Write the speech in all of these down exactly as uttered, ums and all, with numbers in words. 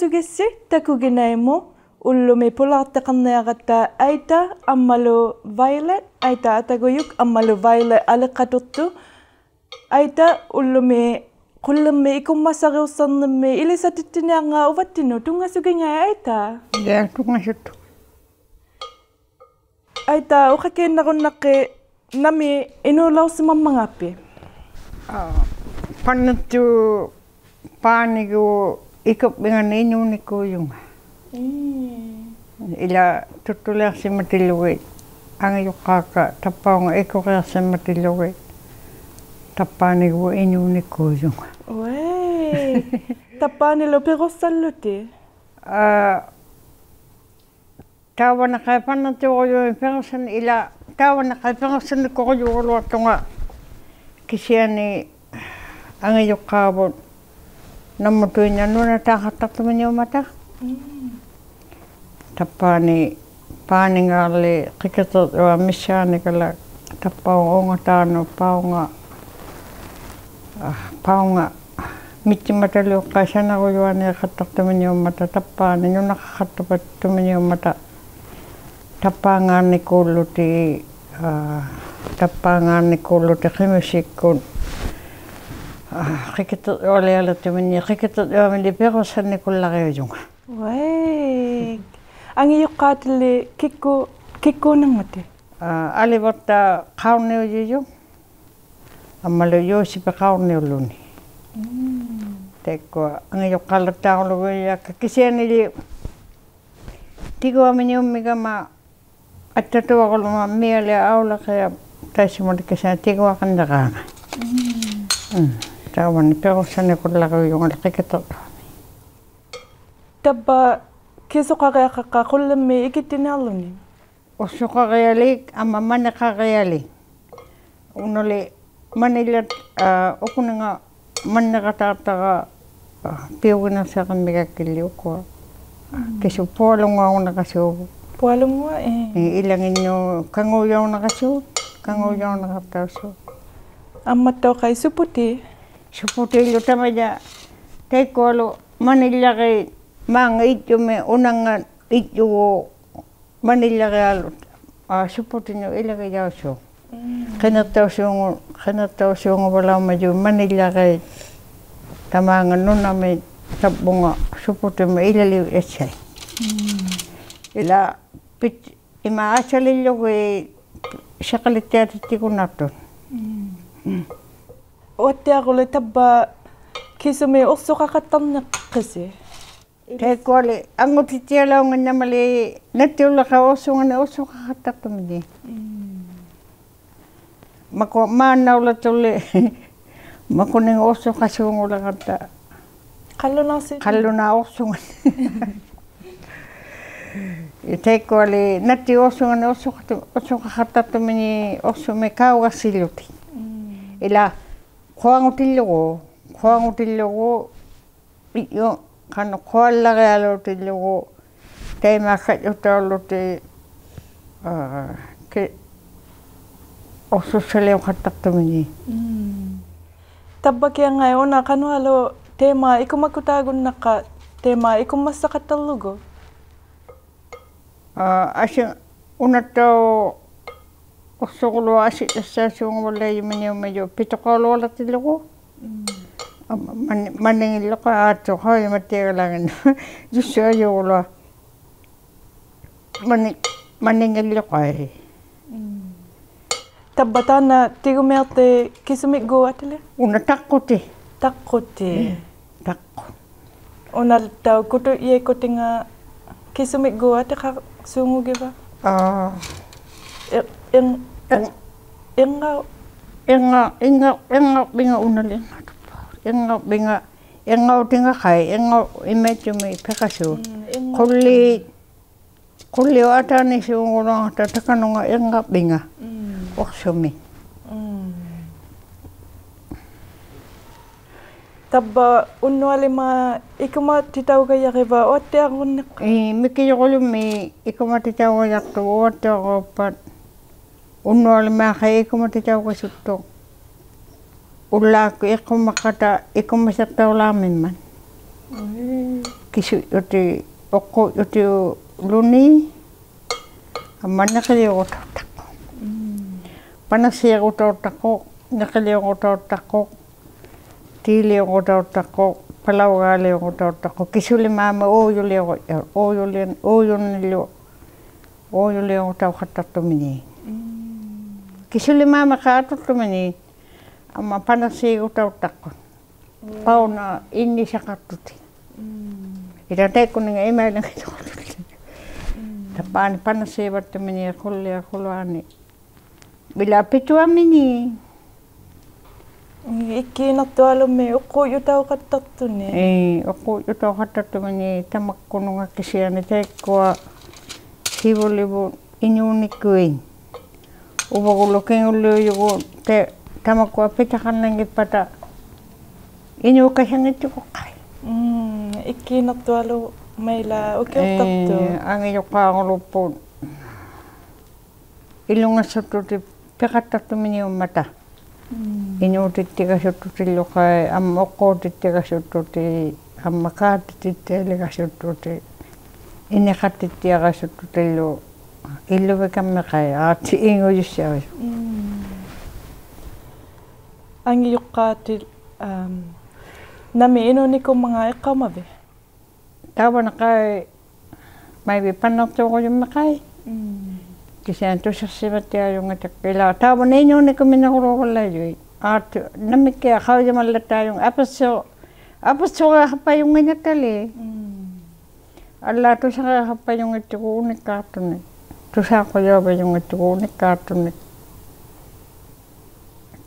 ᓱᒋᔅᓯ ᑕᑯᒋᓇᐃᒧᑦ, ᐅᓪᓗᒥ ᐳᓛᖅᑎᖃᕐᓂᐊᕋᑦᑕ ᐊᐃᑕ ᐊᒻᒪᓗ Violet, ᐊᐃᑕ ᐊᑕᒍᔪᒃ ᐊᒻᒪᓗ Violet ᐊᓕᖃᑐᖅᑐᖅ. ᐊᐃᑕ ᐅᓪᓗᒥ ᖁᓪᓕᕐᒥ ᐃᑯᒻᒪᓴᕆᐅᖅᓴᕐᓂᕐᒥ ᐃᓕᓴᑎᑦᑎᓂᐊᕐᖓᑦ ᐅᕙᑦᑎᓐᓄᑦ, ᑐᙵᓱᒋᙵᐃ ᐊᐃᑕ. ᔮ, ᑐᙵᓱᑦᑐᖅ. ᐊᐃᑕ, ᐅᖃᑲᐃᓐᓇᕈᓐᓇᖅᑮᑦ ᓇᒥ ᐃᓅᓚᐅᖅᓯᒪᒻᒪᖔᑉᐱᑦ? ᐋ, ᐸᓐᓂᖅᑑᑉ ᐹᓂᒍ ᐃᑯᕐᕕᖓᓂ ᐃᓅᓂᑰᔪᖓ. ᒻᒻ. ᐃᓛ ᑐᒃᑐᓕᐊᖅᓯᒪᑎᓪᓗᒋᑦ ᐊᖓᔪᖅᑳᒃᑲ ᑕᑉᐹᐅᖓ ᐃᑯᕆᐊᖅᓯᒪᑎᓪᓗᒋᑦ ᑕᑉᐹᓂᒍ ᐃᓅᓂᑰᔪᖓ. ᐅᐊᐃ. ᑕᑉᐹᓂᓗ ᐱᕈᖅᓴᓪᓗᑎᑦ? ᐋ, ᑕᐅᕙᓂᖃᐃ ᐸᓐᓂᖅᑑᕈᔪᒥ ᐱᕈᖅᓴᓐ-, ᐃᓛ ᑕᐅᕙᓂᖃᐃ ᐱᕈᖅᓴᓐᓂᑯᕈᔪᒐᓗᐊᖅᑐᖓ ᑭᓯᐊᓂ ᐊᖓᔪᖅᑳᕗᑦ ᓇᒧᑐᐃᓐᓇᖅ ᓄᓇᑖᖃᑦᑕᖅᑐᒥᓂᐅᒻᒪᑕ. ᒻᒻ. ᑕᑉᐹᓂ ᐹᓂᖔᕐᓕ ᕿᑭᑎᕐᔪᐊᑉ ᒥᔅᓵᓂᒃᑲᓚᒃ ᑕᑉᐹᐅᖓ ᐅᖓᑖᓄᑦ ᐸᐅᖓ, ᐋ, ᐸᐅᖓ ᒥᑦᑎᒪᑕᓕᐅᖅᑲᐃ ᓴᓇᕈᔪᐊᓃᖃᑦᑕᖅᑐᒥᓂᐅᒻᒪᑕ ᑕᑉᐹᓂ ᓄᓇᖃᖃᑦᑕᖅᑐᒥᓂᐅᒻᒪᑕ ᑕᑉᐹᖓᓐᓂᑰᓪᓗᑎᒃ, ᐋ, ᑕᑉᐹᖓᓐᓂᑰᓪᓗᑎᒃ ᕿᒧᓯᒃᑯᑦ, ᐋ, ᕿᑭᑎᕐᔪᐊᓕᐊᓕᖅᑐᒥᓂᖅ, ᕿᑭᑎᕐᔪᐊᒥᓕ ᐱᕈᖅᓴᓐᓂᑯᓪᓚᕆᐅᔪᖓ. ᐅᐊᐃ. ᐊᖏᔪᖅᑳᑎᓪᓕ ᑭᒃᑰ-, ᑭᒃᑰᓂᕐᒪᑎᑦ? ᐋ, ᐊᓕᕙᖅᑕ ᖃᐅᕐᓂᐅᔪᔪᖅ. ᐊᒻᒪᓗ ᔫᓯᐱ ᖃᐅᕐᓂᐅᓪᓗᓂ. ᒻᒻ. ᑕᐃᒃᑯᐊ ᐊᖏᔪᖅᑳᓪᓚᑦᑖᕈᓗᒍ ᐃᔭᒃᑲ ᑭᓯᐊᓂᓕ ᑎᒍᐊᒥᓂᐅᒻᒥᒐᒪ ᐊᑦᑕᑐᐊᕈᓗᒪ ᒥᐊᓕᐊ ᐊᐅᓚᕿᐊ ᑕᐃᔅᓱᒪᓕ ᑭᓯᐊᓂ ᑎᒍᐊᖃᓐᓂᕌᖓ. ᒻᒻ. ᒻᒻ. ᑕᐅᕙᓂ ᐱᕈᖅᓴᓐᓂᑯᓪᓚᕆᐅᔪᖓᓕ ᕿᑭᑎᕐᔪᐊᒥ. ᑕᕝᕙ ᑭᓱᖃᕆᐊᖃᖅᑲ ᖁᓪᓕᕐᒥ ᐃᑭᑦᑎᓂᐊᕐᓗᓂ? ᐅᖅᓱᖃᕆᐊᓕᒃ ᐊᒻᒪ ᒪᓂᖃᕆᐊᓕᒃ. ᐅᓇᓕ ᒪᓂᓪᓚ-, ᐋ, ᐅᑯᓂᖓ ᒪᓂᕋᑖᖅᑕᕋ, ᐋ, ᐱᐅᒋᓇᖅᓴᕆᒻᒥᒐᒃᑭᓪᓕ ᐅᑯᐊ. ᒻᒻ. ᑭᓱ ᐳᐊᓗᙳᐊᕈᓐᓇᕋᓲᖑ. ᐳᐊᓗᙳᐊ, ᐄ. ᐄ, ᐃᓚᖏᓐᓄᑦ ᑲᖑᔭᐅᓐᓇᕋᓲᖑ, ᑲᖑᔭᐅᓐᓇᕋᑦᑕᐅᓲᖑ. ᐊᒻᒪᑦᑕᐅᖅᑲᐃ ᓱᐳᑎ? ᓱᐳᑎᓪᓗ ᑕᒪᔾᔭ ᑕᐃᒃᑯᐊᓗ ᒪᓂᓪᓚᕇᑦ ᒫᙵᑦ ᐃᔾᔪᒥ ᐅᓇᙵᑦ ᐃᔾᔪᒍ ᒪᓂᓪᓚᕆᐊᓗᒃ, ᐋ, ᓱᐳᑎᓐᓄᑦ ᐃᓚᒋᔭᐅᓲᖑ. ᒻᒻ. ᕿᓂᖅᑕᐅᓲᖑ-, ᕿᓂᖅᑕᐅᓲᖑᕙᓚᐅᕐᒪᔪᑦ ᒪᓂᓪᓚᕇᑦ ᑕᒫᙵᑦ ᓄᓇᒥ ᑕᕝᕗᖓ ᓱᐳᑎᒧᑦ ᐃᓚᓕᐅᑉ ᔭᑦᓴᐃᑦ. ᒻᒻ. ᐃᓛ ᐱᑦ-, ᐃᒫᒃ ᐊᑦᓴᓕᓪᓗᒋᑦ ᓯᖃᓕᑦᑎᐊᑎᑦᑎᒍᓐᓇᖅᑐᑦ. ᒻᒻ. ᒻᒻ. ᐅᐊᑦᑎᐊᕈᓕ ᑕᕝᕙ ᑭᓱᒥᒃ ᐅᖅᓱᖃᖃᑦᑕᕐᓂᖅᑭᓯ? ᑕᐃᒃᑯᐊᓕ ᐊᖑᑎᑦᑎᐊᓚᐅᙱᓐᓇᒪᓕ ᓇᑦᑎᐅᓪᓚᖃᐃ ᐅᖅᓱᖓᓂᒃ ᐅᖅᓱᖃᖃᑦᑕᖅᑐᒥᓃᑦ. ᒻᒻ. ᒪᑯᐊ ᒫᓐᓇᐅᓚᑦᑐᓕ ᒪᑯᓂᖓ ᐅᖅᓱᖃᓲᖑᓚᖃᑦᑕ. ᖃᓪᓗᓈᖅᓯ-, ᖃᓪᓗᓈᖅ ᐅᖅᓱᖓᓂᒃ. ᑕᐃᒃᑯᐊᓕ ᓇᑦᑎᐅᑉ ᐅᖅᓱᖓᓂᒃ ᐅᖅᓱᖃᑦᑕᖅᑐ-, ᐅᖅᓱᖃᖃᑦᑕᖅᑐᒥᓃᑦ ᐅᖅᓱᒥᒃ ᑲᐅᒐᔅᓯᓗᑎᒃ. ᒻᒻ. ᐃᓛ ᖁᐊᖑᑎᓪᓗᒍ, ᖁᐊᖑᑎᓪᓗᒍ ᐃᔪ-, ᖃᓄᖅ ᖁᐊᓪᓚᕆᐊᓘᑎᓪᓗᒍ ᑕᐃᒫᒃ ᖃᔾᔪᑕᐅᓪᓗᑎᒃ, ᐋ, ᑭ-, ᐅᖅᓱᓴᓕᐅᖃᑦᑕᖅᑐᒥᓃᑦ. ᒻᒻ. ᑕᕝᕙᑭᐊᖓᐃ ᐅᓇ ᖃᓄᐊᓗᒃ ᑕᐃᒪ ᐃᑯᒪᑯᑖᒍᓐᓇᖅᑲ, ᑕᐃᒪ ᐃᑯᒻᒪᒃᓴᖃᑦᑕᕐᓗᒍ? ᐋ, ᐊᓯ-, ᐅᓇᑦᑕᐅᖅ ᐅᖅᓱᕈᓗᒃ ᐊᓯ-, ᐊᓯᐊᓲᖑᕙᓪᓚᐃᔪᒥᓂᐅᒻᒥᔪᖅ ᐱᑐᖃᐅᓗᐊᓚᑎᓪᓗᒍ. ᒻᒻ. ᐊᒻ-, ᒪᓂ-, ᒪᓂᖏᓪᓗᖃᐃ ᐋᑦᑐᖃᐃ ᒪᑦᑎᐊᒐᓚᖏᓐ. ᔪᒃᓱᐊᔪᒍᓗᐊ. ᒪᓂ-, ᒪᓂᖏᓪᓗᖃᐃ. ᒻᒻ. ᑕᕝᕙ ᑖᓐᓇ ᑎᒍᒥᐊᖅᑎ ᑭᓱᒥᒡᒎᖅ ᐊᑎᓕ? ᐅᓇ ᑕᖅᑯᑎ. ᑕᖅᑯᑎ. ᒻᒻ. ᑕᖅᑯᑦ. ᐅᓇᑦᑕᐅᖅ ᑯᑐᔾᔭᐃᒃᑯᑎᖓ ᑭᓱᒥᒡᒎᖅ ᐊᑎᖃᓲᖑᒋᕙ? ᐋ. ᐃ-, ᐃᓐ-, ᐃᓐ-, ᐃᕐᖓ-, ᐃᕐᖓ-, ᐃᕐᖓ-, ᐃᕐᖓᕐᕕᖓ ᐅᓇᓕ ᐃᕐᖓ-, ᐃᕐᖓᕐᕕᖓ, ᐃᕐᖓᐅᑎᖓᖃᐃ, ᐃᕐᖓ-, ᐃᒪᐃᑦᑐᒥ ᐱᖃᓲᖅ. ᒻᒻ, ᐃᕐᖓ-, ᖁᓪᓕ-, ᖁᓪᓕᐅᑉ ᐊᑖᓂᓲᖑᓗᐊᖅᑕ ᑕᑲᓄᖓ ᐃᕐᖓᕐᕕᖓ. ᒻᒻ. ᐅᖅᓱᒥ. ᒻᒻ. ᑕᕝᕙ ᐅᓐᓄᐊᓕᒫᖅ ᐃᑯᒪᑎᑕᐅᒐᔭᕆᕙ ᐅᐊᑦᑎᐊᕈᓐᓂᖅ? ᐄ, ᒥᑭᔪᕈᓗᒻᒥᒃ ᐃᑯᒪᑎᑕᐅᒐᔭᖅᑐᒍᑦ ᐅᐊᑦᑎᐊᕈᖅᐸᑦ. ᐅᓐᓄᐊᓕᒫᖅᑲᐃ ᐃᑯᒪᑎᑕᐅᒐᓱᑦᑐᖅ. ᐅᓪᓛᒃᑯᑦ ᐃᖅᑯᒻᒪᖃᑦᑕ ᐃᑯᒻᒪᓴᖅᑕᐅᓛᕐᒥᒻᒪᑦ. ᐄ. ᑭᓱᔾᔪᑎ, ᐅᖅᑰᔾᔪᑎᐅᓗᓂ, ᐊᒻᒪ ᓂᕿᓕᐅᕈᑕᐅᑦᑕᖅᑯᖅ. ᐸᓇᓰᕈᑕᐅᑦᑕᖅᑯᖅ, ᓂᕿᓕᐅᕈᑕᐅᑦᑕᖅᑯᖅ, ᑏᓕᐅᕈᑕᐅᑦᑕᖅᑯᖅ, ᐸᓚᐅᒑᓕᐅᕈᑕᐅᑦᑕᖅᑯᖅ, ᑭᓱᓕᒫᒻᒪᑦ ᐆᔪᓕᐅᕈ-, ᐆᔪᓕ-, ᐆᔪᓂᓪᓗ, ᐆᔪᓕᐅᕈᑕᐅᖃᑦᑕᖅᑐᒥᓃᑦ. ᑭᓱᓕᒫᒻᒪᖃᑦᑕᖅᑐᒥᓃᑦ, ᐊᒻᒪ ᐸᓇᓰᕈᑕᐅᑦᑕᖅᑯᖅ. ᐸᐅᓇ ᐃᓐᓂᓴᖃᖅᑐᑎᒃ. ᐃᓛ ᑕᐃᒃᑯᓂᖓ ᐃᒪᐃᓕᖓᔪᖅᑐᑎᒃ. ᑕᑉᐹᓂ ᐸᓇᓰᕙᑦᑐᒥᓃᑦ ᖁᓪᓕᐊ ᖁᓗᐊᓂ. ᐃᓛ ᐱᑐᐊᒥᓂ. ᐃᒃᑮᓇᖅᑐᐊᓗᒻᒥᒃ ᐅᖅᑰᔾᔪᑕᐅᖃᑦᑕᖅᑐᓂ. ᐄ, ᐅᖅᑰᔾᔪᑕᐅᖃᑦᑕᖅᑐᒥᓂ ᑕᒪᒃᑯᓄᖓ ᑭᓯᐊᓂ ᑕᐃᒃᑯᐊ ᓯᕗᓪᓕᕗᑦ ᐃᓅᓂᑯᐃᑦ. ᐅᕙᒍᓗ ᑭᖑᓪᓕᐅᔪᒍᑦ ᑕ-, ᑕᒪᒃᑯᐊ ᐱᑕᖃᓐᓇᙱᑉᐸᑕ ᐃᓅᑲᓴᙱᑦᑐᒍᖅᑲᐃ. ᒻᒻ, ᐃᒃᑮᓇᖅᑐᐊᓗᒻᒥᒃ ᐃᓛ ᐅᑭᐅᖅᑕᖅᑐᖅ. ᐄ, ᐊᖏᔪᖅᑳᕈᓗᒃᐳᑦ ᐃᓗᖓᓱᑦᑐᑎᒃ ᐱᖃᑦᑕᖅᑐᒥᓂᐅᒻᒪᑕ. ᐃᓅᑎᑦᑎᒐᓱᑦᑐᑎᓪᓗᖃᐃ, ᐊᒻᒪ ᐅᖅᑰᑎᑦᑎᒐᓱᑦᑐᑎᒃ, ᐊᒻᒪ ᑳᑎᑎᑦᑎᐊᓕᒐᓱᑦᑐᑎᒃ, ᐃᓂᖃᑎᑦᑎᐊᕋᓱᑦᑐᑎᓪᓗ, ᐃᓪᓗᕕᑲᒻᒥᖃᐃ, ᐋᑎ ᐃᖑᔪᔅᓴᐅᔪᖅ. ᒻᒻ. ᐊᖏᔪᖅᑳᑎᑦ, ᐊᒻ, ᓇᒥ ᐃᓅᓂᑯᒻᒪᖔᑦ ᐃᖅᑲᐅᒪᕕᑦ? ᑕᐅᕙᓂᖃᐃ, ᒪᐃᕕᑦ ᐸᓐᓂᖅᑑᕈᔪᒻᒥᖃᐃ. ᒻᒻ. ᑭᓯᐊᓂ ᑐᓴᖅᓯᒪᑦᑎᐊᔪᙱᑕᒃᑭᑦ ᐃᓛ. ᑕᐅᕙᓂ ᐃᓅᓂᑯᒥᓂᕈᓘᕙᓪᓚᐃᔪᐃᑦ. ᐋᑦ, ᓇᒥᒃᑭᐊᖅ ᖃᐅᔨᒪᓪᓚᑦᑖᔪᖓ ᐊᐱᖅᓱ-, ᐊᐱᖅᓱᕆᐊᖃᖅᐸᔪᙱᓐᓇᑦᑕᓕ. ᒻᒻ. ᐊᓪᓛᑦ ᑐᓴᕆᐊᖃᖅᐸᔪᙱᑦᑐᒍᑦ ᐅᓂᒃᑳᖅᑐᓂᒃ. ᑐᓴᖁᔭᐅᕙᔪᙱᑦᑐᒍᑦ ᐅᓂᒃᑳᖅᑐᓂᒃ.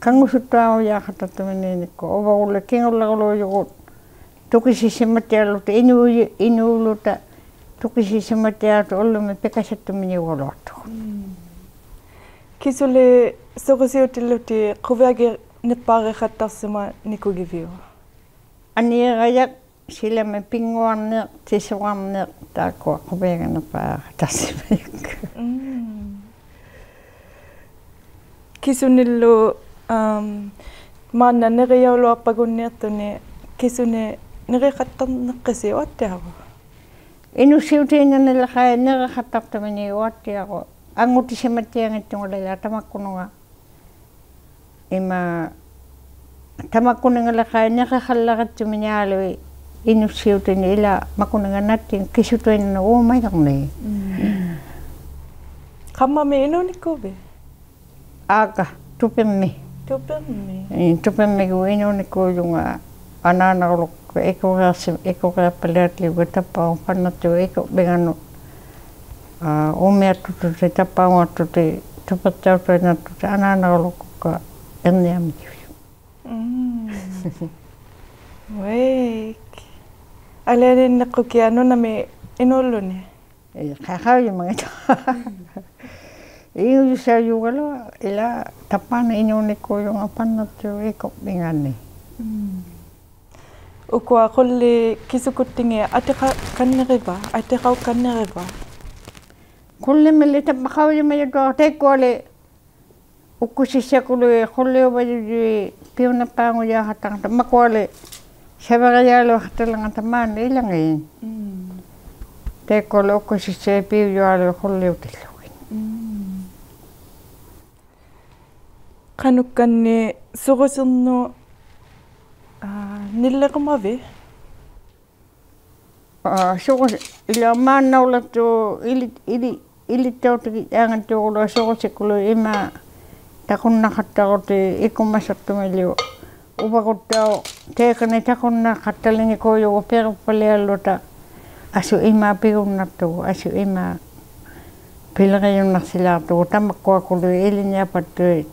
ᑲᖑᓱᑦᑐᐊᕈᔮᖃᑦᑕᖅᑐᒥᓃᑦ ᐃᒃᑯᐊ. ᐅᕙᒍᓪᓕ ᑭᖑᓪᓚᕈᓘᔪᒍᑦ. ᑐᑭᓯᓯᒪᑦᑎᐊᓗᑕ ᐃᓅ-, ᐃᓅᓗᑕ ᑐᑭᓯᓯᒪᑦᑎᐊᖅᑐᖅ ᐅᓪᓗᒥ ᐱᑲᓴᑦᑐᒥᓂᐅᒐᓗᐊᖅᑐᒍᑦ. ᒻᒻ. ᑭᓱᓕ ᓱᕈᓯᐅᑎᓪᓗᑎᑦ ᖁᕕᐊᒋᓂᖅᐹᕆᖃᑦᑕᖅᓯᒪᓂᑯᒋᕕᐅᒃ? ᐊᓂᖅᑲᔭᖅ, ᓯᓚᒥ ᐱᙳᐊᕐᓂᖅ, ᓯᓱᒐᕐᓂᖅ, ᑖᒃᑯᐊ ᖁᕕᐊᒋᓂᖅᐹᖃᑦᑕᖅᓯᒪᔭᒃᑲ. ᒻᒻ. ᑭᓱᓂᓪᓗ, ᐊᒻ, ᒫᓐᓇ ᓂᕆᔭᐅᓗᐊᖅᐸᒍᓐᓃᖅᑐᓂ, ᑭᓱᓂᒃ ᓂᕆᖃᑦᑕᕐᓂᖅᑭᓯ ᐅᐊᑦᑎᐊᕈ? ᐃᓄᒃᓯᐅᑏᓐᓇᕐᓂᓚᖃᐃ ᓂᕆᖃᑦᑕᖅᑐᒥᓃᑦ ᐅᐊᑦᑎᐊᕈ. ᐊᖑᑎᓯᒪᑦᑎᐊᙱᑦᑐᖓᓕᓛ ᑕᒪᒃᑯᓄᖓ. ᐃᒫᒃ ᑕᒪᒃᑯᓂᖓᓕᖃᐃ ᓂᕆᖃᓪᓚᕆᑦᑐᒥᓂᐊᓗᐃᑦ ᐃᓄᒃᓯᐅᑎᓂᒃ ᐃᓛ ᒪᑯᓂᖓ ᓇᑦᑎᖓ ᑭᓱᑐᐃᓐᓇᓄᑦ ᐆᒪᐃᔭᕐᓂᒃ. ᒻᒻ. ᖃᒻᒪᒥ ᐃᓅᓂᑰᕕᑦ? ᐋᒃᑲ, ᑐᐱᕐᒥ. ᑐᐱᕐᒥ. ᐄ, ᑐᐱᕐᒥᒎᖅ ᐃᓅᓂᑰᔪᖓ ᐊᓈᓇᕈᓗᒃᑯ ᐃᑯᕆᐊᓯ-, ᐃᑯᕆᐊᑉᐸᓪᓕᐊᑎᓪᓗᒍ ᑕᑉᐹᒧᑦ ᐸᓐᓇᑦᑎᓪᓗᒍ ᐃᑯᕐᕕᖓᓄᑦ, ᐋ, ᐆᒥᐊᖅᑐᖅᑐᑎᒃ, ᑕᑉᐹᒧᐊᖅᑐᑎᒃ, ᑐᐱᖅᑕᐅᑐᐃᓐᓇᖅᑐᑎᒃ ᐊᓈᓇᕈᓗᒃᑯᒃᑲ ᐃᕐᓂᐊᒥᒋᐅᔪᖅ. ᒻᒻ. ᐅᐊᐃᒃ. ᐊᓕᐊᓇᐃᓐᓇᖅᑯᑭᐊᖅ ᓄᓇᒥ ᐃᓅᓪᓗᓂ? ᐄ, ᖃ-, ᖃᐅᔨᒪᙱᑕ. ᐃᖑᔪᓴᐅᔪᒐᓗᐊᖅ ᐃᓛ ᑕᑉᐹᓂ ᐃᓅᓂᑰᔪᖓ ᐸᓐᓇᑦᑎᓪᓗᒍ ᐃᑯᕐᕕᖓᓂ. ᒻᒻ. ᐅᑯᐊ ᖁᓪᓕ ᑭᓱᑯᑦᑎᖏᑦ ᐊᑎᖃᒃᑲᓐᓂᕆᕙ, ᐊᑎᖃᐅᒃᑲᓐᓂᕆᕙ? ᖁᓪᓕᒥᓕ ᑕᒪ ᖃᐅᔨᒪᔪᑐᐊᖅ ᑕᐃᒃᑯᐊᓕ ᐅᒃᑯᓯᔅᓴᑯᓗᐃᑦ ᖁᓪᓕᐅᕙᔪᔩᑦ ᐱᐅᓂᖅᐹᖑᔮᖃᑦᑕᕐᒪᑕ ᒪᑯᐊᓕ ᓴᕕᕆᔭᓗᐊᖃᑦᑕᓚᖓᑕ ᒫᓐᓇ ᐃᓚᖏᑦ. ᒻᒻ. ᑕᐃᒃᑯᐊᓕ ᐅᒃᑯᓯᔅᓴᐃᑦ ᐱᐅᔪᐊᓗᐃᑦ ᖁᓪᓕᐅᑎᓪᓗᒋᑦ. ᒻᒻ. ᖃᓄᒃᑲᓐᓂᖅ ᓱᕈᓯᕐᓄᑦ, ᐋ, ᓂᓪᓕᕈᒪᕕᑦ? ᐋ, ᓱᕈᓯ-, ᐃᓛ ᒫᓐᓇᐅᓕᖅᑐᖅ ᐃᓕ-, ᐃᓕ-, ᐃᓕᑦᑕᐅᑎᒋᔮᙱᑦᑑᕈᓗᒃ ᓱᕈᓯᑯᓗᐃᑦ ᐃᒫᒃ ᑕᑯᓐᓇᖃᑦᑕᕈᑎᒃ ᐃᑯᒪᓴᖅᑐᒥᓪᓗ. ᐅᕙᒍᑦᑕᐅᖅ ᑕᐃᑲᓂ ᑕᑯᓐᓇᖃᑦᑕᓕᖕᓂᑰᔪᒍᑦ ᐱᕈᖅᐸᓪᓕᐊᓪᓗᑕ ᐊᓱ ᐃᒫᒃ ᐱᒍᓐᓇᖅᑐᒍᑦ, ᐊᓱ ᐃᒫᒃ ᐱᓕᕆᔪᓐᓇᖅᓯᓛᖅᑐᒍᑦ ᑕᒪᒃᑯᐊᑯᓗᐃᑦ ᐃᓕᓐᓂᐊᐸᑦᑐᐃᑦ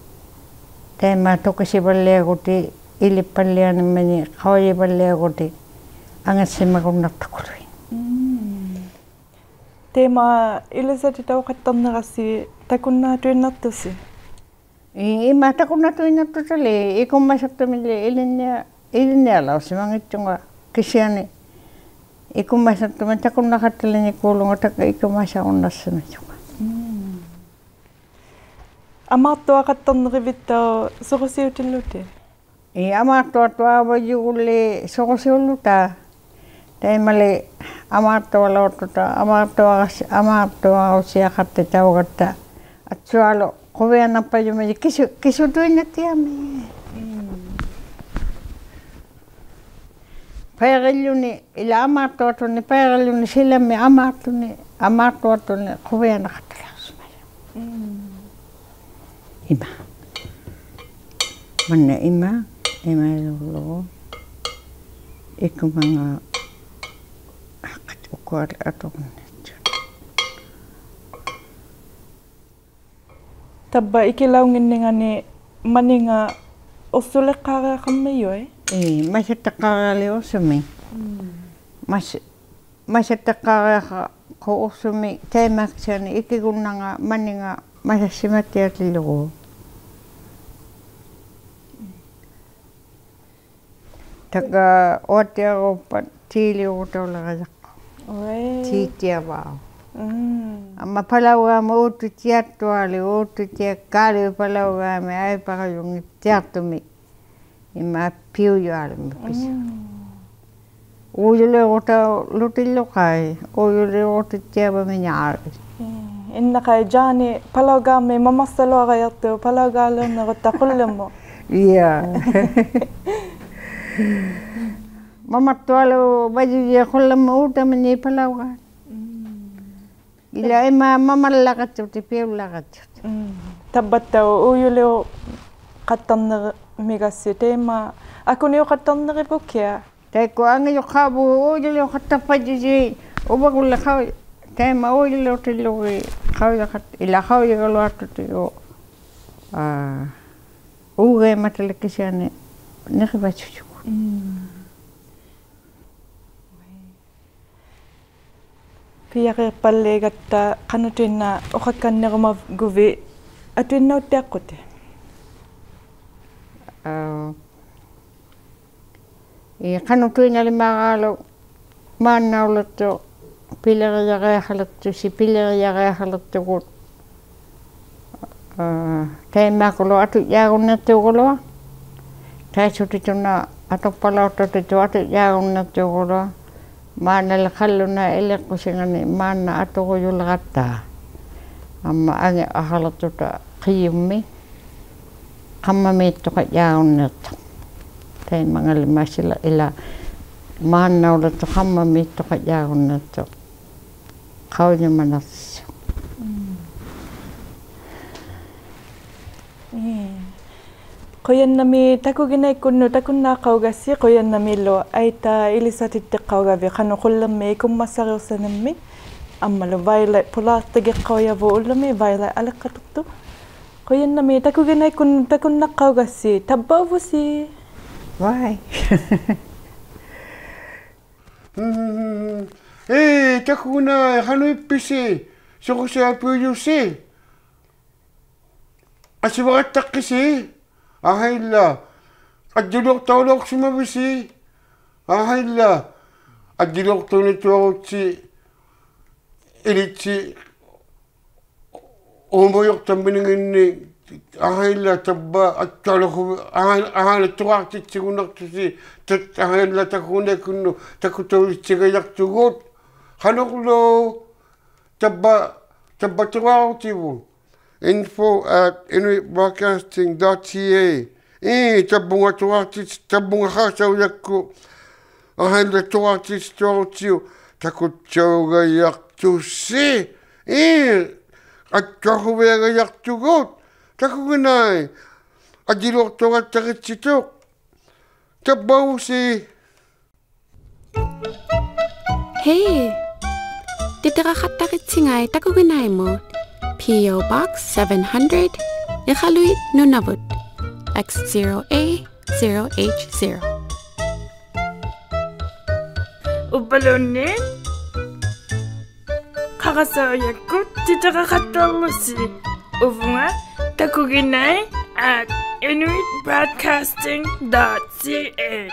ᑕᐃᒫᒃ ᑐᑭᓯᕙᓪᓕᐊᒍᑎᒃ, ᐃᓕᑉᐸᓪᓕᐊᓂᕐᒪᓂ ᖃᐅᔨᕙᓪᓕᐊᒍᑎᒃ ᐊᖏᖅᓯᒪᒍᓐᓇᖅᑐᑯᓗᐃᑦ. ᒻᒻ. ᑕᐃᒪ ᐃᓕᓴᑎᑕᐅᖃᑦᑕᕐᓂᕋᔅᓯ ᑕᑯᓐᓇᑐᐃᓐᓇᖅᑐᓯ? ᐄ, ᐃᒫᒃ ᑕᑯᓐᓇᑐᐃᓐᓇᖅᑐᑕᓕ, ᐃᑯᒪᓴᖅᑐᒥᓪᓕ ᐃᓕᓐᓂᐊ-, ᐃᓕᓐᓂᐊᓚᐅᖅᓯᒪᙱᑦᑐᖓ ᑭᓯᐊᓂ ᐃᑯᒪᓴᖅᑐᒥᓪᓕ ᑕᑯᓐᓇᖃᑦᑕᓕᖕᓂᑰᓪᓗᖓ ᑕᒃᑲ ᐃᑯᒪᓴᕈᓐᓇᖅᓯᒪᔪᖓ. ᒻᒻ. ᐊᒫᖅᑐᐊᖃᑦᑕᕐᓂᕆᕕᑦᑕᐅᖅ ᓱᕈᓯᐅᑎᓪᓗᑎᑦ? ᐄ, ᐊᒫᖅᑐᐊᖅᑐᐊᕙᔪᒍᓪᓕ ᓱᕈᓯᐅᓪᓗᑕ. ᑕᐃᒪᓕ ᐊᒫᖅᑐᐊᓘᑦᑐᑕ, ᐊᒫᖅᑐᐊᕋᔅ-, ᐊᒫᖅᑐᐊᕈᓯᐊᖃᑦᑕᑕᐅᒐᑦᑕ. ᐊᑦᓱᐊᓗ ᖁᕕᐊᓇᖅᐸᔪᒥᓕ ᑭᓱ-, ᑭᓱᑐᐃᓐᓇᑦᑎᐊᒥᒃ. ᒻᒻ. ᐸᐃᕆᓪᓗᓂ, ᐃᓛ ᐊᒫᖅᑐᐊᑐᓂ, ᐸᐃᕆᓪᓗᓂ ᓯᓚᒥ ᐊᒫᖅᑐᓂ, ᐊᒫᖅᑐᐊᑐᓂ ᖁᕕᐊᓇᖃᑦᑕᓚᐅᖅᓯᒪᔪᖅ. ᒻᒻ. ᐃᒪ. ᒫᓐᓇ ᐃᒪ, ᐃᒪᐃᓗᓗ. ᐃᑯᒪᖓ ᐊᖃᑦ ᐅᑯᐊᓕ ᐊᑐᕈᓐᓇᑦᓯ. ᑕᕝᕙ ᐃᑭᓚᐅᙱᓐᓂᖓᓂ ᒪᓂᖓ ᐅᖅᓱᓕᖅᑳᕆᐊᖃᕐᒥᔪᐃ? ᐄ, ᒪᓴᑦᑎᖅᑳᕆᐊᓕ ᐅᖅᓱᒥᒃ. ᒻᒻ. ᒪᔅ-, ᒪᓴᑦᑎᖅᑳᕆᐊᖃᖅ ᐅᖅᓱᒥᒃ ᑕᐃᒫᒃᓴᓂ ᐃᑭᒍᓐᓇᖓ ᒪᓂᖓ ᒪᓴᔅᓯᒪᑦᑎᐊᑎᓪᓗᒍ. ᑕᑲ ᐅᐊᑦᑎᐊᕈᑉᐸᑦ ᑏᓕᐅᕈᑕᐅᓚᕋᔭᖅᑯᖅ. ᐅᐊᐃ. ᑏᑦᑎᐊᕙᐅᒃ. ᒻᒻ. ᐊᒻᒪ ᐸᓚᐅᒑᒻᒪᑦ ᐆᑦᑐᑦᑎᐊᑦᑐᐊᓕᒃ, ᐆᑦᑐᑦᑎᐊᒃᑳᓕᒃ ᐸᓚᐅᒑᒻᒪᑦ ᐊᐃᑉᐸᕋᔪᙱᑦᑎᐊᖅᑐᒥᒃ. ᐃᒫᒃ ᐱᐅᔪᐊᓗᒻᒥ ᐱᓯ. ᒻᒻ. ᐆᔪᓕᐅᕈᑕᐅᓗᑎᓪᓗᖃᐃ, ᐆᔪᓕᐅᕈᑎᑦᑎᐊᕙᒥᓂᐊᕋᕕᑦ. ᐄ, ᐃᓐᓇᖃᐃ ᔮᓂ ᐸᓚᐅᒑᒻᒪᑦ ᒪᒪᖅᓴᓗᐊᕋᔭᖅᑐᖅ, ᐸᓚᐅᒑᓕᐅᕐᓂᕈᑦᑕ ᖁᓪᓕᒧᑦ. ᐄᔭ. ᒪᒪᖅᑐᐊᓗᕕᔪᔩᑦ ᖁᓪᓕᒧᑦ ᐆᑕᒥᓃᑦ ᐸᓚᐅᒑᖅ. ᒻᒻ. ᐃᓛ ᐃᒫᒃ ᒪᒪᓪᓚᕋᑦᓱᑎᒃ ᐱᐅᓪᓚᕋᑦᓱᑎᒃ. ᒻᒻ. ᑕᕝᕙᑦᑕᐅᖅ ᐆᔪᓕᐅᖃᑦᑕᕐᓂᕐᒥᒐᔅᓯ ᑕᐃᒪ ᐊᑯᓂᐅᖃᑦᑕᕐᓂᕆᕗᒃᑭᐊᖅ. ᑕᐃᒃᑯᐊ ᐊᖓᔪᖅᑳᕗᑦ ᐆᔪᓕᐅᖃᑦᑕᖅᐸᔾᔪᓯ ᐅᕙᒍᓪᓕ ᖃᐅ-, ᑕᐃᒪ ᐆᔪᓕᐅᑎᓪᓗᒋᑦ ᖃᐅᔭᖃᑦ-, ᐃᓛ ᖃᐅᔭᒐᓗᐊᖅᑐᑎᒍ, ᐋ, ᐆᒐᐃᒻᒪᑕᓕ ᑭᓯᐊᓂ ᓂᕿᕙᓱᔪᒍᑦ. ᒻᒻ. ᐱᔭᕇᖅᐸᓪᓕᐊᒐᑦᑕ ᖃᓄᑐᐃᓐᓇᖅ ᐅᖃᒃᑲᓐᓂᕈᒪᒍᕕᑦ ᐊᑐᐃᓐᓇᐅᑦᑎᐊᖅᑯᑎᑦ? ᐋ, ᐄ, ᖃᓄᑐᐃᓐᓇᓕᒫᕌᓗᒃ ᒫᓐᓇᐅᓕᖅᑐᖅ ᐱᓕᕆᔭᕆᐊᖃᓕᖅᑐᓯ, ᐱᓕᕆᔭᕆᐊᖃᓕᖅᑐᒍᑦ. ᐋ, ᑕᐃᒫᑯᓗᒃ ᐊᑐᔾᔮᒍᓐᓃᖅᑑᒐᓗᐊᖅ. ᑕᐃᑦᓱᑎᑐᓇ ᐊᑐᖅᐸᓚᐅᖅᑐᑎᑐᑦ ᐊᑐᔾᔮᒍᓐᓃᖅᑑᒐᓗᐊᖅ. ᒫᓐᓇᓕ ᖃᓪᓗᓈᑦ ᐃᓕᖅᑯᓯᖓᓂ ᒫᓐᓇ ᐊᑐᕈᔪᓕᕋᑦᑕ. ᐊᒻᒪ ᐊᖏᕐᕋᖃᓕᖅᑐᑕ ᕿᔪᒻᒥ. ᖃᒻᒪᒦᑦᑐᖃᔾᔮᒍᓐᓃᖅᑐᖅ. ᑕᐃᒪᙵᓕᒫᑦ ᓯᓚ ᐃᓛ ᒫᓐᓇᐅᓕᖅᑐᖅ ᖃᒻᒪᒦᑦᑐᖃᔾᔮᒍᓐᓃᖅᑐᖅ. ᖃᐅᔨᒪᓇᖅᓯ. ᒻᒻ. ᐄ. ᖁᔭᓐᓇᒦᒃ ᑕᑯᒋᓇᐃᒃᑯᓐᓄᑦ ᑕᑯᓐᓇᖅᑲᐅᒐᔅᓯ, ᖁᔭᓐᓇᒦᓪᓗ ᐊᐃᑕ ᐃᓕᓴᑎᑦᑎᖅᑲᐅᒐᕕᑦ ᖃᓄᖅ ᖁᓪᓕᒻᒥᒃ ᐃᑯᒻᒪᒃᓴᕆᐅᖅᓴᓂᒻᒥᒃ, ᐊᒻᒪᓗ ᕙᐃᓚᐃᑦ ᐳᓛᖅᑎᒋᖅᑲᐅᔭᕗᑦ ᐅᓪᓗᒥ, ᕙᐃᓚᐃᑦ ᐊᓕᖅᑲᖅᑐᖅᑐᖅ. ᖁᔭᓐᓇᒦᒃ ᑕᑯᒋᓇᐃᒃᑯᓐᓄᑦ ᑕᑯᓐᓇᖅᑲᐅᒐᔅᓯ, ᑕᕝᕙᐅᕗᓯ. ᕙᐃ. ᒻᒻ. ᐄ, ᑕᑯᒋᓇᐃ, ᖃᓄᐃᑉᐱᓯ, ᓱᕈᓯᐊᐱᐅᔪᓯ. ᐊᓯᕙᖃᑦᑕᖅᑭᓯ, ᐊᕼᐊᐃᓛ. ᐊᑎᓕᐅᖅᑕᐅᓚᐅᖅᓯᒪᕕᓯ, ᐊᕼᐊᐃᓛ. ᐊᑎᓕᐅᖅᑕᐅᓂᑐᐊᕈᑦᓯ, ᐃᓕᑦᓯ, ᐆᒪᔪᖅᑕᒥᓂᖏᓐᓂ, ᐊᕼᐊᐃᓛ ᑕᕝᕙ, ᐊᑦᑕᓗᒍ, ᐊᕼᐊᐃ-, ᐊᕼᐊᐃᓛ ᑐᕌᖅᑎᑦᓯᒍᓐᓇᖅᑐᓯ, ᑕᑦ-, ᐊᕼᐊᐃᓛ ᑕᑯᒋᓇᐃᒃᑯᓐᓄᑦ, ᑕᑯᑕᐅᑎᑦᓯᒐᔭᖅᑐᒍᑦ. ᖃᓄᕐᓗ, ᑕᕝᕙ, ᑕᕝᕙ ᑐᕌᕈᑎᕗᑦ. info at inuit broadcasting dot c a. ᐄ, ᑕᕝᕗᖓ ᑐᕌᖅᑎᑦᓯ-, ᑕᕝᕗᖓ ᖃᕆᑕᐅᔭᒃᑯᑦ. ᐊᕼᐊᐃᓛ ᑐᕌᖅᑎᑦᓯᑐᐊᕈᑦᓯᐅᒃ. ᑕᑯᑦᓴᐅᒐᔭᖅᑐᓯ. ᐄ, ᐊᑦᑕᕈᕕᐊᒐᔭᖅᑐᒍᑦ. ᑕᑯᒋᓇᐃ. ᐊᑎᓕᐅᖅᑕᐅᖃᑦᑕᕆᑦᓯᑐᖅ. ᑕᕝᕙᐅᕗᓯ. Hey! ᑎᑎᕋᖃᑦᑕᕆᑦᓯᖓᐃ ᑕᑯᒋᓇᐃᒧᑦ. P O Box seven hundred, Iqaluit, Nunavut, X zero A zero H zero. ᐅᕝᕙᓘᓐᓃᑦ ᖃᕆᑕᐅᔭᒃᑯᑦ ᑎᑎᕋᖃᑦᑕᕐᓗᓯ ᐅᕗᖓ, takuginai at inuit broadcasting dot c a.